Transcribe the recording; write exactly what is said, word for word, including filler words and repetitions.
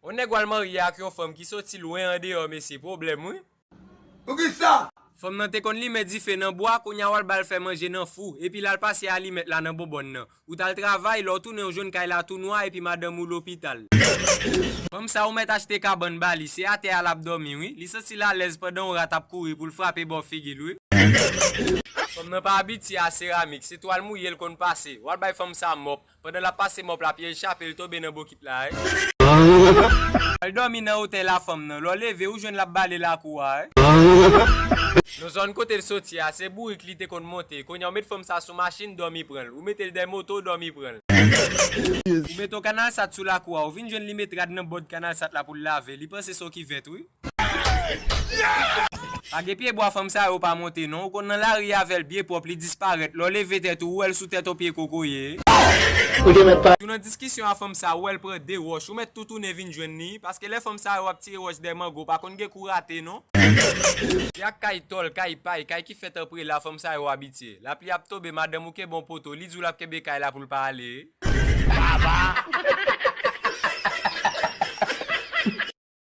On nèg w al marye ak yon fanm ki soti lwen andeyò, mesye, pwoblèm, wi. Poukisa? Fanm nan te konn limen dife nan bwa, kounye a w al ba l fè manje nan fou, epi l al pase alimèt la nan bonbòn nan. Ou t al travay, lè w tounen w jwenn kay la tou nwa epi madanm ou lopital. Fanm sa ou mèt achte kabann ba li, se atè a l ap dòmi, wi. Li santi l alèz pandan yon rat ap kouri pou l frape bò figi l, wi. Fanm nan pa abitye a seramik, se twal mouye l konn pase. W al bay fanm sa mòp. Pandan l ap pase mòp la, pye l chape, l tonbe nan bokit la, wi. Al dòmi nan wotè lafanm nan. Lè w leve, ou jwenn l ap bale lakou a, wi. Nan zòn kote l soti a, se bourik li te konn monte. Kounye a, ou met fanm sa sou machin, dòmi pran l. Ou mete l dèyè moto, dòmi pran l. Ou mete yon kanal sat sou lakou a. Ou vin jwenn li met rad nan bòd kanal sat la pou l lave. Li panse se yon kivèt, wi. Pa gen pye bwa fanm sa yo pa monte non. Ou konn nan lari avè l byen pwòp, li disparèt. Lè w leve tèt ou, ou wè l sou tèt yon pye kokoye. Ou te mèt pa. Tou nan diskisyon a fanm sa, ou wè l pran de wòch. Ou mèt tou tounen vin jwenn li, paske lè fanm sa yo ap tire wòch dèyè mango, pa konn gen kou rate non. Se ak kay tòl, kay pay, kay ki fèt an prela fanm sa yo abitye. Lapli ap tonbe, madanm ou kenbe yon poto, li di w l ap kenbe kay la pou l pa ale.